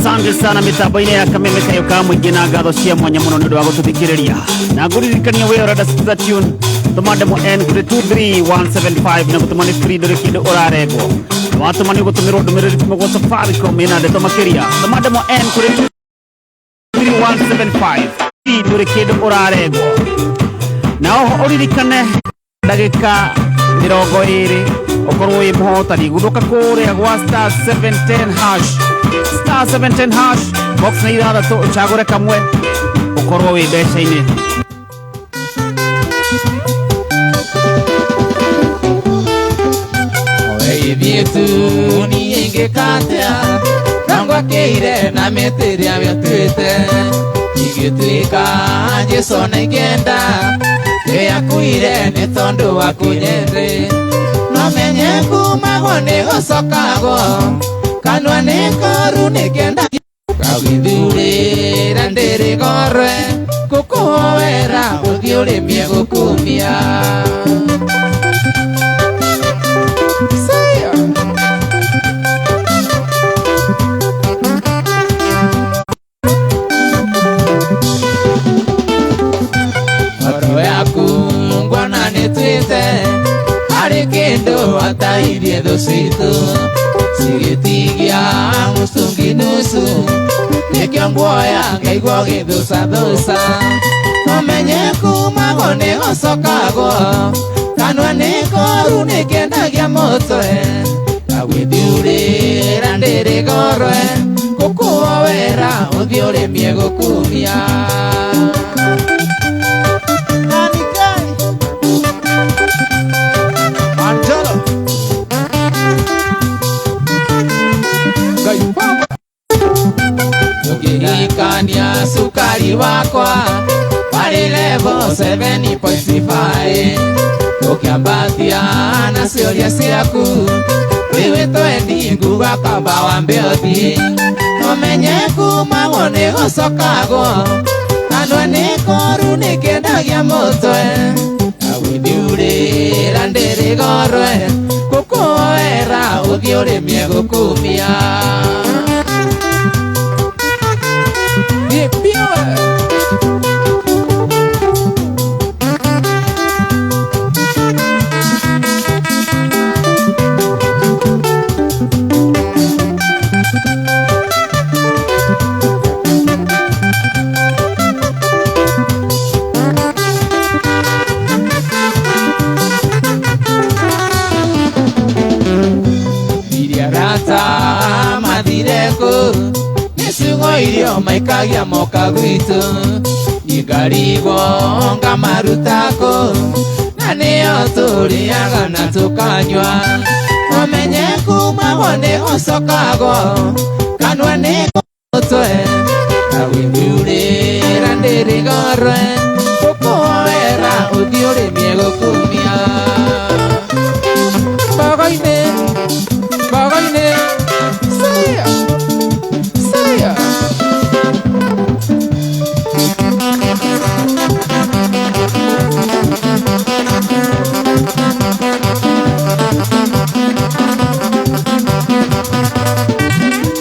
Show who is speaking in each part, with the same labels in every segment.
Speaker 1: Asante sana mitambo-inĩ ya kameme kayo ka mũingĩ na ngatho cia mwanya mũno nĩ ũndũ wa gũtũthikĩrĩria na ngũririkania wĩ ũrenda sikiza tune tũma ndemo n kũrĩ 23175 na gũtũma nĩ free ndũrĩ kĩndũ ũrarengwo na watũma nĩ ũgũtũmĩrwo ndũmĩrĩri kuma gwa Safaricom ĩna ndeto makĩria. Tũma ndemo n kũrĩ 23175 ndũrĩ kĩndũ ũrarengwo na oho ũririkane ndagĩka 20 ũkorwo wĩ mũhotani. Gundũka kũrĩa gwa star 710 hash, star 710 hash, box nĩ ithathatũ, ũcagũre kamwe ũkorwo wĩ mbeca-inĩ.
Speaker 2: Ithuĩ tu niĩ ingĩkatia na ngwakĩire na mĩtĩ ĩrĩa wĩtuĩte ingĩtuĩka Jesũ na ingĩenda ĩyakuire nĩ tondũ wa kũnyende no menye kumagwo nĩ gũcokagwo kanua nĩ koru nĩ kenda kagwithurĩra ndĩrĩgorwe gũkũhoera ũthiĩ ũrĩmie gũkumia. Saya. Ngoro yaku ngwana nĩtuĩte harĩ kĩndũ atairie thũ citũ cigĩtigia mũcungi nusu nĩkĩo nguoya ngaigua gĩthũcathuca ũmenye kumagwo nĩ gũcokagwo kanua nĩ koru nĩkĩendagia mũtwe ngagwĩthiurĩra ndĩrĩgorwe gũkũwera ũthiĩ ũrĩmie gũkumia.
Speaker 3: Angela. Ngai Baba.
Speaker 2: Ũkĩhikania cukari wakwa warĩ level 7.5 ũkĩambatia na ciũria ciaku rĩu twendi nguga kamba wambe ũthiĩ ũmenye kumagwo nĩ gũcokagwo kanua nĩ koru nĩkĩendagia mũtwe agwĩthiurĩra ndĩrĩgorwe gũkũwera ũthiĩ ũrĩmie gũkumia. Iria rata mathire kũ nĩ ciugo irio maikagia moka gwitũ ngarigwo ngamaruta kũ na nĩyo tũrĩaga na tũkanyua ũmenye kumagwo nĩ gũcokagwo kanua nĩ mũtwe ngagwĩthiurĩra ndĩrĩgorwe gũkũwera ũthiĩ ũrĩmie gũkumia.
Speaker 3: Bagaine. Bagaine. Saya. Saya.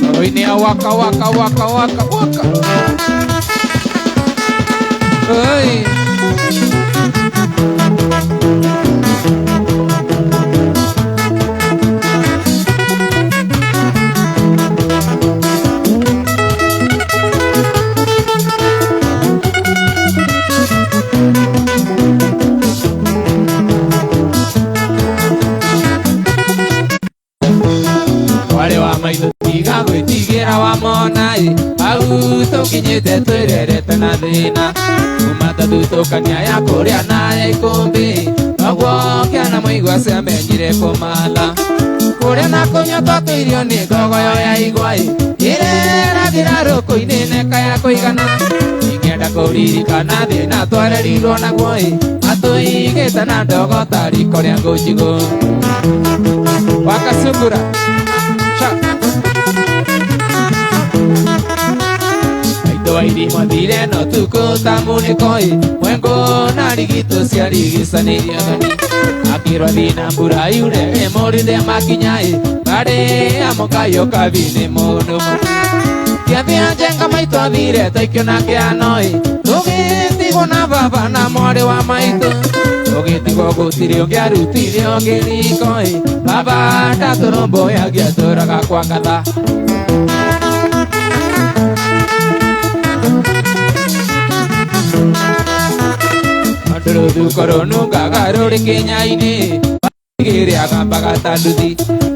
Speaker 3: Bagaine waka waka waka waka waka. Oi.
Speaker 2: Warĩ wa maitho tiga gwĩtigĩra wa mona ĩ hau tũkinyĩte twĩrerete na thĩna kuma tathutũkania ya kũrĩa na ya ikũmbĩ noguo kĩana mũigua ciamenyire kũmatha kũrĩa na kũnyua twatũirio nĩ ngogoyo ya igwa ĩ ĩrerathira rũkũ-inĩ neka ya kũigana ingĩenda kũririkana thĩna twarerirwo naguo ĩ atũigĩte na ndogo ta riko rĩa ngũnjigũ
Speaker 3: Wakasungura. Cha.
Speaker 2: Maitũ wa irima thire no tukũ ta munĩko ĩ mwengo na rigitũ ciarigicanĩirie thoni akĩrwo thiĩ na mbura yure ĩmũrinde makinya ĩ barĩ amũkayo kabi nĩ mũndũ mũtu. Kĩathĩa njenga maitũ athire taikio na kĩanoi tũgĩtigwo na baba na mwarĩ wa maitũ tũgĩtigwo gũtirĩ ũngĩ arutire ũngĩ riko-ĩ baba ndatũrũmbũyagia tũraga kwa ngatha. Rũthuko rũnungaga rũrĩ kĩnya-inĩ gĩrĩaga mbaga ta nduthi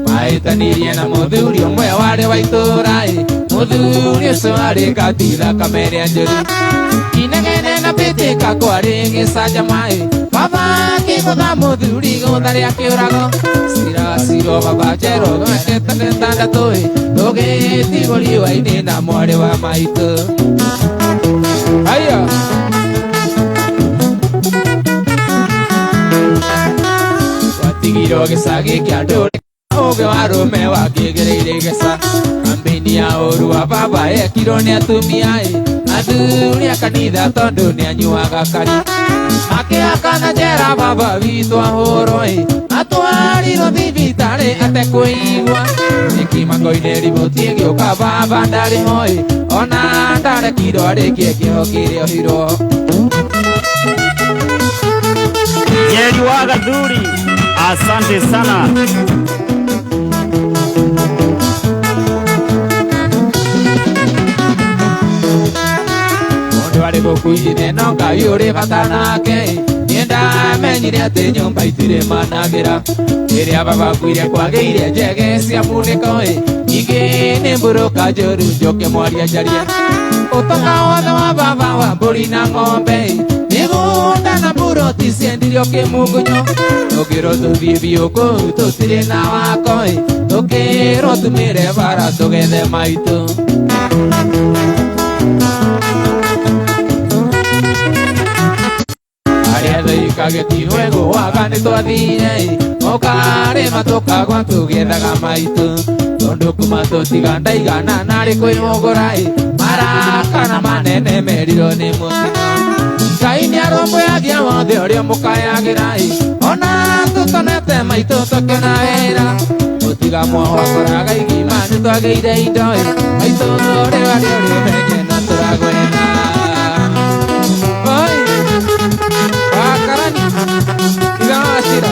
Speaker 2: mahĩtanirie na mũthuri ũmwe warĩ wa itũũra-ĩ mũthuri ũcio arĩ gati thakame ĩrĩa njũru inegene na mbĩtĩka kwarĩ gĩcanjama-ĩ baba akĩgũtha mũthuri gũtha rĩa kĩũrago ciracirwo baba njerũ mĩaka ĩtandatũ-ĩ tũgĩtigwo riũa-inĩ na mwarĩ wa maitũ. Haya. Watigirwo gĩcagi kĩa ndũrĩ ũgĩ wa rũme wakĩgereire gĩca kambĩini ya ũru wa baba yekirwo nĩ atumia-ĩ athuri a kanitha tondũ nĩanyuaga kari makĩakana njera baba witũ ahũrwo-ĩ atwarirwo thibitarĩ atekũigua nĩkĩmako-inĩ riboti ĩgĩũka baba ndarĩ ho-ĩ ona ndarekirwo arĩkie kĩoho kĩrĩa ohirwo.
Speaker 1: Jerry wa Gathuri, asante sana.
Speaker 2: Mundu arĩ gũkuithine no Ngai ũrĩ bata nake niĩ ndamenyire atĩ nyũmba itirĩ managĩra rĩrĩa baba akuire kwagĩire njege cia munĩko-ĩ ingĩ nĩ mbũrũka njũru njũke mwaria njarie ũtonga wothe wa baba wa mbũri na ng'ombe mĩgũnda na mburoti ciendirio kĩmungunyo tũkĩrwo tũthiĩ biũ kũu tũtirĩ na wako-ĩ tũkĩrwo tumĩre bara tũgethe maitũ. Arĩa tũikagĩtigwo ĩgũaga nĩ twathire-ĩ ũkarĩma tũkagwa tũgĩethaga maitũ tondũ kuma tũtiga ndaigana narĩ kwĩhũgũra-ĩ marakara manene merirwo nĩ mũtino Ngai nĩarũmbũyagia wothe ũrĩa mũkayagĩra-ĩ ona tũtonete maitũ tũkĩona wĩra mũtiga mwohokoraga igima nĩtwagĩire indo-ĩ maitũ rĩu arĩ ũrĩa ũmenye no tũragwetha. Oi Wakarani Iga wacira.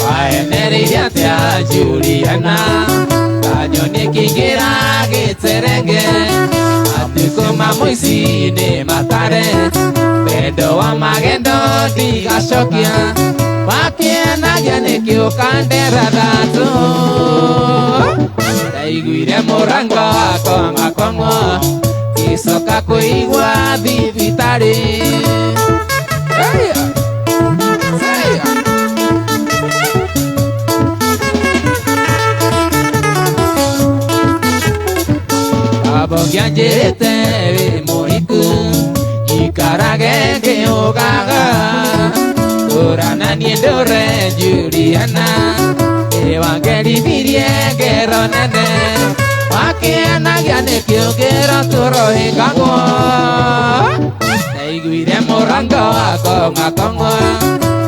Speaker 2: Waenereire atĩa Juliana kanyoni kĩingĩra gĩterenge matukũ ma mũici nĩ matare wendo wa magendo ndigacokia wakĩenagia nĩkĩ ũkandera thatũ ndaiguire mũrango wakong'akong'o ngĩcoka kũigua thibitarĩ. Haya. Haya. Baba ũngĩanjĩrĩte wĩ mũhiku ikarage ngĩũgaga tũrana niĩ ndũre Juliana ĩwangerithirie ngero nene wakĩenagia nĩkĩ ũngĩra tũrohĩngagwo ndaiguire mũrango wakong'akong'o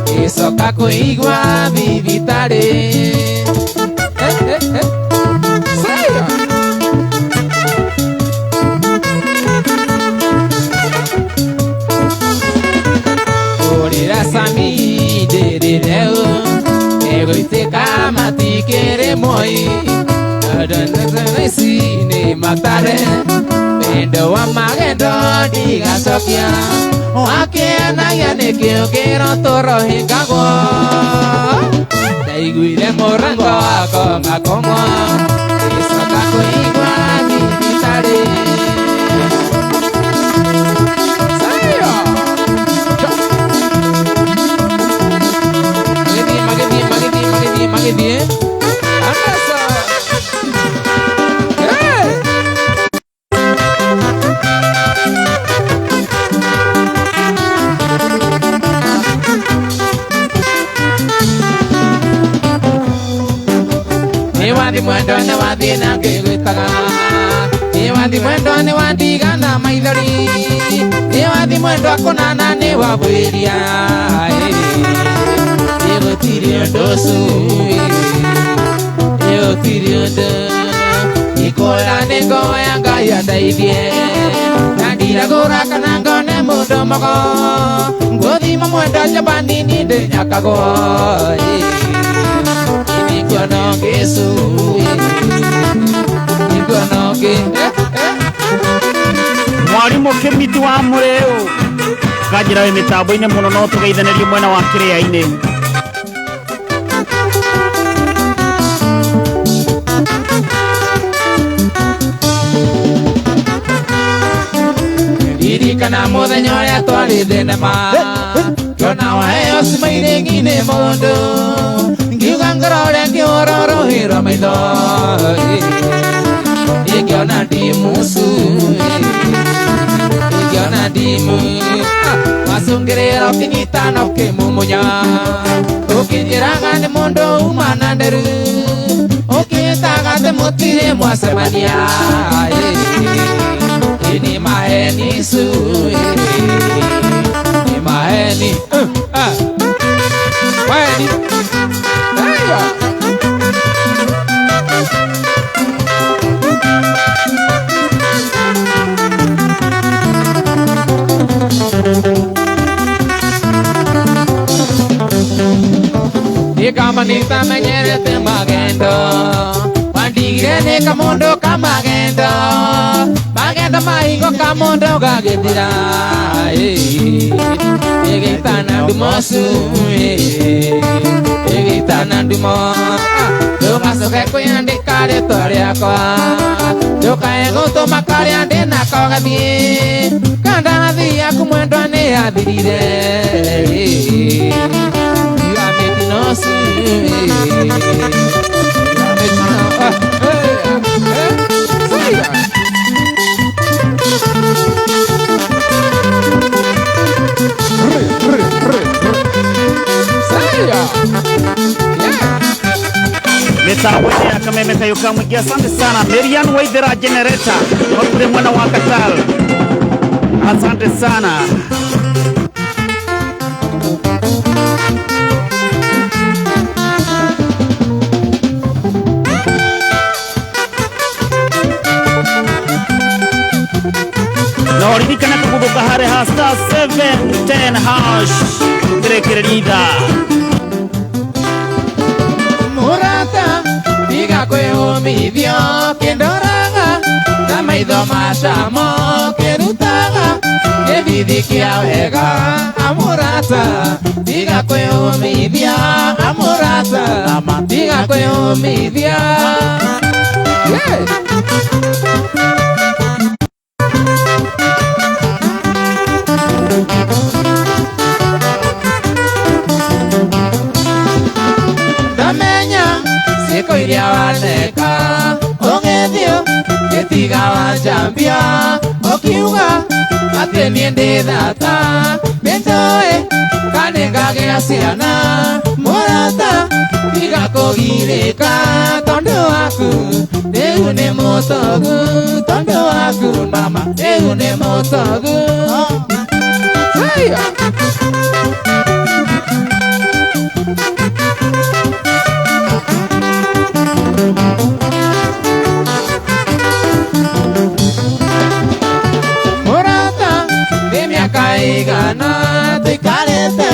Speaker 2: ngĩcoka kũigua thibitarĩ. Saya. Ũrĩra Sami ndĩrĩreu ĩgũitĩka matikĩrĩ moi ici nĩ matare wendo wa magendo ndigacokia wakĩenagia nĩkĩ ũkĩrwo tũrohĩngagwo ndaiguire mũrango wakong'akong'o ngĩcoka kũigua thibitarĩ. Saya. Magĩthiĩ magĩthiĩ magĩthiĩ magĩthiĩ magĩthiĩ Anasa. Hey! Wathi mwendwa nĩ wathiĩ na ngĩgwĩtaga. Nĩ wathi mwendwa nĩ wandiga na maithori. Nĩ wathi mwendwa kũnana nĩ wabwĩria. Ĩ gũtirĩ ũndũ ũcio. Ĩ gũtirĩ ũndũ. Ikũra nĩ ngoya Ngai andeithie. Na ndiragũra kana ngone mũndũ mogo. Ngũthima mwendwa njamba nini ndĩnyakagwo. Nĩkuona ngĩcu. Nĩkuona ngĩ.
Speaker 1: Mwarimu Kimiti wa Mureu kanjĩra wĩ mĩtambo-inĩ mũno no tũgeithanĩrie mwena wa kĩrĩa-inĩ.
Speaker 2: Ririkana mũthenya ũrĩa twarĩ thenema. Ngĩona waheo cuma-inĩ mũndũ. Ngiuga ngorore ngĩhũra rũhĩ rwa maitho. Ngĩona ndimucu. Ngĩona ndimu. Wacũngĩrĩra ũkĩnyita na ũkĩmumunya. Ũkĩnjĩraga nĩ mũndũ uma na nderu. Ũkĩĩtaga atĩ mũtirĩ mwacemania. Ni maheni su, ni maheni, maheni, haya. Ni kama nitamenyerete magendo, wandigire ni kamundu kamagendo. Magendo mahingo kamundu gagĩthira. Ĩgĩtana ndumo cu, ĩgĩtana ndumo. Ndũgacoke kwĩyandĩka rĩtwa rĩakwa. Ndũkae gũtũma karĩa ndĩnako gathiĩ. Kandarathi yaku mwendwa nĩ yathirire. Tiga mĩtino cu, tiga mĩtino.
Speaker 1: Mitambo-inĩ ya Kameme Kayũ ka Mũingĩ. Asante sana Marian Waithera generator wakure mwana wa Katal. Asante sana. Na ririkana kũguthũka harĩ ha star 710 hash tũkĩrĩkĩrĩria ithaa.
Speaker 2: Mũrata tiga kwĩyũmithio kĩndoraga na maitho macamo kĩrutaga gĩthithi kĩa wega. Amũrata tiga kwĩyũmithia, amũrata tiga kwĩyũmithia. Ndamenya ciĩko iria waneka ũgĩthiĩ gĩtiga wanjambia ũkiuga atĩ niĩ ndĩ thata nĩnjũĩ kana ngagĩa ciana. Mũrata tiga kũgirĩka tondũ waku rĩu nĩ mũtogu, tondũ waku mama rĩu nĩ mũtogu. Mũrata nĩ mĩaka ĩigana tũikarĩte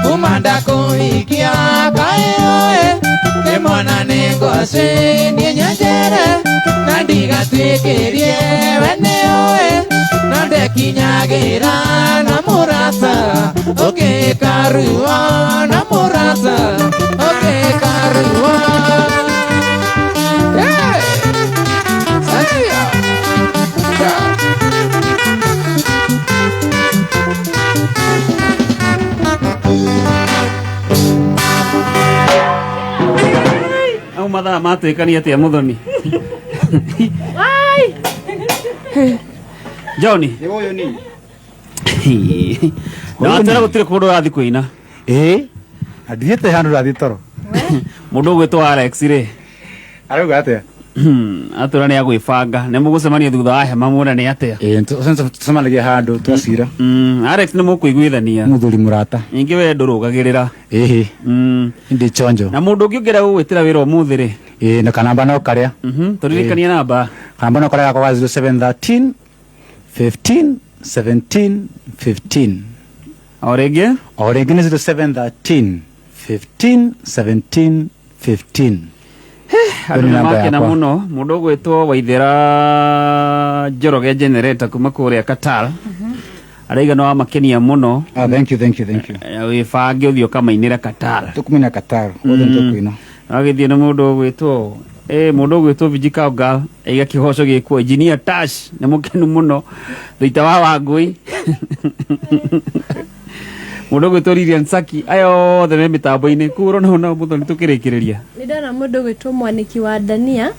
Speaker 2: kuma ndakũhikia kaĩ ũĩ nĩ mwana nĩ ngwacĩ niĩ nyenjere na ndigatuĩkĩrie we nĩ ũĩ na ndekinyagĩra na mũrata ũngĩka ruo na mũrata ũngĩka ruo.
Speaker 1: Au mathaa matuĩkania atĩa mũthoni? Johnny.
Speaker 4: Nĩ ũyũ ni.
Speaker 1: Na watwĩra gũtirĩ kũndũ ũrathiĩ kũina.
Speaker 4: Ĩĩ. Na ndithiĩte handũ ndathiĩ toro.
Speaker 1: Mũndũ ũgwĩtwo Alex rĩ.
Speaker 4: Arauga atia?
Speaker 1: Atwĩra nĩ agwĩbanga, nĩ mũgũcemania thutha wa hema muone nĩ atĩa.
Speaker 4: Ĩĩ, tũcemanagia handũ twacira.
Speaker 1: Alex, nĩ mũkũiguithania.
Speaker 4: Mũthuri mũrata.
Speaker 1: Ningĩ we ndũrũgagĩrĩra.
Speaker 4: Ĩhĩ. Ndĩ chonjo.
Speaker 1: Na mũndũ ũngĩ ũngĩenda gũgwĩtĩra wĩra ũmũthĩ rĩ?
Speaker 4: Ĩĩ, na kanamba no karĩa.
Speaker 1: Tũririkanie namba.
Speaker 4: Kanamba no karĩa gakwa ga 0713 15 17 15.
Speaker 1: O rĩngĩ?
Speaker 4: O rĩngĩ nĩ 0713 15 17 15.
Speaker 1: Andũ nĩ makena mũno. Mũndũ ũgwĩtwo Waithera Njoroge Generator kuma kũrĩa Qatar araiga nĩ wamakenia mũno.
Speaker 4: Ah, thank you, thank you, thank you.
Speaker 1: Wĩbange ũthiĩ ũkamainĩra Qatar.
Speaker 4: Tũkumina Qatar othe nĩtũkũina.
Speaker 1: Agĩthiĩ nĩ mũndũ ũgwĩtwo mũndũ ũgwĩtwo Viji Kaugal aiga kĩgoco gĩkuo. Engineer Tash nĩ mũkenu mũno. Thũita wa Wangũi, mũndũ ũgwĩtwo Lilian Saki, aya othe me mĩtambo-inĩ kũu ũrona ona mũthoni tũkĩrĩkĩrĩria.
Speaker 5: Nĩ ndona mũndũ ũgwĩtwo Mwanĩki wa Dania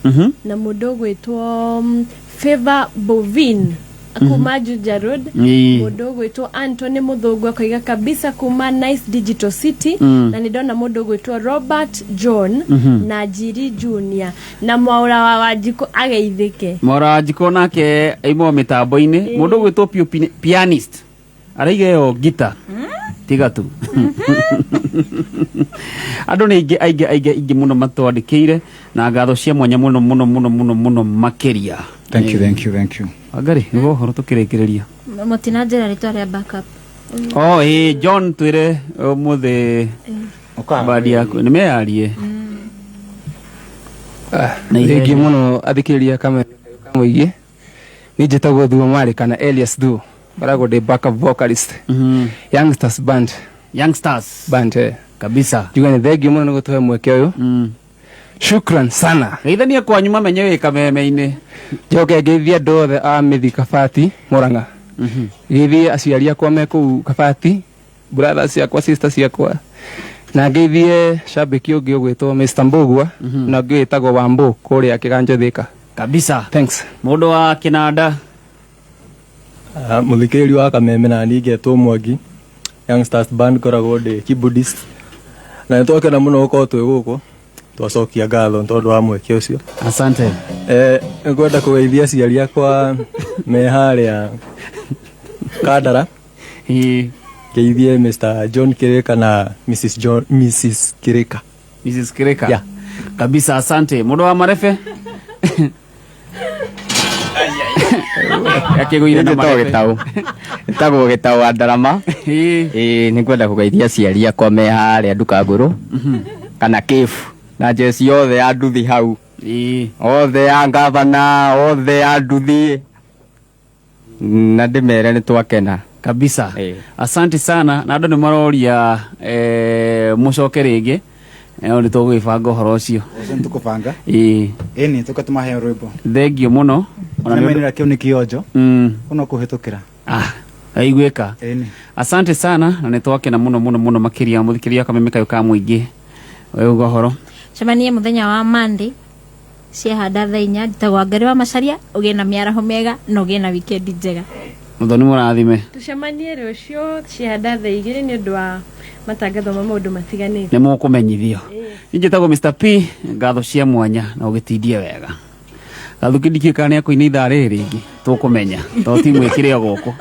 Speaker 5: na mũndũ ũgwĩtwo Favor Bovin kuma Juja Road. Mũndũ ũgwĩtwo Anthony Mũthũngũ akoiga kabisa kuma Nice Digital City. Na nĩ ndona mũndũ ũgwĩtwo Robert John na Njiri Junior na Mwaũra wa Wanjikũ ageithĩke.
Speaker 1: Mwaũra wa Wanjikũ nake aimwo mĩtambo-inĩ. Mũndũ ũgwĩtwo Pio Pianist araiga ĩyo ngita tiga tu. Andũ nĩ aingĩ aingĩ aingĩ aingĩ mũno matwandĩkĩire na ngatho cia mwanya mũno mũno mũno mũno mũno makĩria.
Speaker 4: Thank you, thank you, thank you.
Speaker 1: Wangari, nĩguo ũhoro tũkĩrĩkĩrĩria.
Speaker 6: Mũtinanjĩra rĩtwa rĩa backup.
Speaker 1: Oh, ĩ John, twĩre ũmũthĩ bandi yaku nĩ meyarie. Na ihenya.
Speaker 2: Thengiũ mũno athikĩrĩria kamera mũingĩ. Niĩ njĩtagwo Thuo Marĩ kana Elias Thuo, ngoragwo ndĩ backup vocalist. Youngsters Band.
Speaker 1: Youngsters
Speaker 2: Band, eh.
Speaker 1: Kabisa.
Speaker 2: Njuga nĩ thengiũ mũno nĩ gũtũhe mweke ũyũ. Shukran sana.
Speaker 1: Geithania kwanyu mamenye wĩ kameme-inĩ.
Speaker 2: Njoke ngeithie andũ othe a Mĩthi Kabati Mũrang'a. Ngeithie aciari akwa me kũu Kabati, brothers ciakwa, sisters ciakwa, na ngeithie shabiki ũngĩ ũgwĩtwo Mr Mbugua na ũngĩ wĩtagwo Wambo kũrĩa Kĩganjo Thika.
Speaker 1: Kabisa.
Speaker 2: Thanks.
Speaker 1: Mũndũ wa kĩnanda.
Speaker 7: Mũthikĩrĩria wa kameme, na niĩ ngetwo Mwangi, Youngsters Band, ngoragwo ndĩ keyboardist, na nĩ twakena mũno gũkorwo twĩ gũkũ. Twacokia ngatho nĩ tondũ wa mweke ũcio.
Speaker 1: Asante.
Speaker 7: Ngwenda kũgeithia aciari akwa me harĩa Kandara, ngeithie Mr John Kirika na Mrs John, Mrs Kirika.
Speaker 1: Mrs Kirika.
Speaker 7: Yeah.
Speaker 1: Kabisa, asante. Mũndũ wa marefe akĩgũire na
Speaker 8: Njĩtagwo
Speaker 1: marefe.
Speaker 8: Gĩtaũ, ĩtagwo Gĩtaũ wa Ndarama. Ĩĩ, nĩ ngwenda kũgeithia aciari akwa me harĩa Ndukangũrũ kana Kĩbu na njeci yothe ya nduthi hau, othe ya ngavana, othe ya nduthi, na ndĩmere nĩ twakena.
Speaker 1: Kabisa, asante sana. Na andũ nĩ maroria mũcoke rĩngĩ, no nĩ tũgũgĩbanga ũhoro ũcio.
Speaker 4: Ũcio nĩtũkũbanga.
Speaker 1: Ĩĩ.
Speaker 4: Ĩni tũke tũmahe rwĩmbo.
Speaker 1: Thengio mũno. Ona nĩ ũndũ-
Speaker 4: Nĩmainĩra kĩu nĩ kĩonjo. Ũno kũhĩtũkĩra.
Speaker 1: Ah, aiguĩka.
Speaker 4: Ĩni.
Speaker 1: Asante sana, na nĩ twakena mũno mũno mũno makĩria. Mũthikĩria kameme kayũ ka mũingĩ, uga ũhoro.
Speaker 6: Cemanie mũthenya wa Monday ciahanda thaa 4. Njĩtagwo Wangari wa Macaria. Ũgĩe na mĩaraho mĩega na ũgĩe na wikendi njega.
Speaker 1: Mũthoni mũrathime.
Speaker 5: Tucemanie rũciũ ciahanda thaa 2 nĩ ũndũ wa matangatho ma maũndũ matiganĩte.
Speaker 1: Nĩ mũkũmenyithio. Niĩ njĩtagwo Mr P. Ngatho cia mwanya na ũgĩtindie wega. Gathuki, ndikĩũĩ kana nĩ akũina ithaa rĩrĩ rĩngĩ, tũkũmenya tondũ timu ĩkĩrĩ o gũkũ.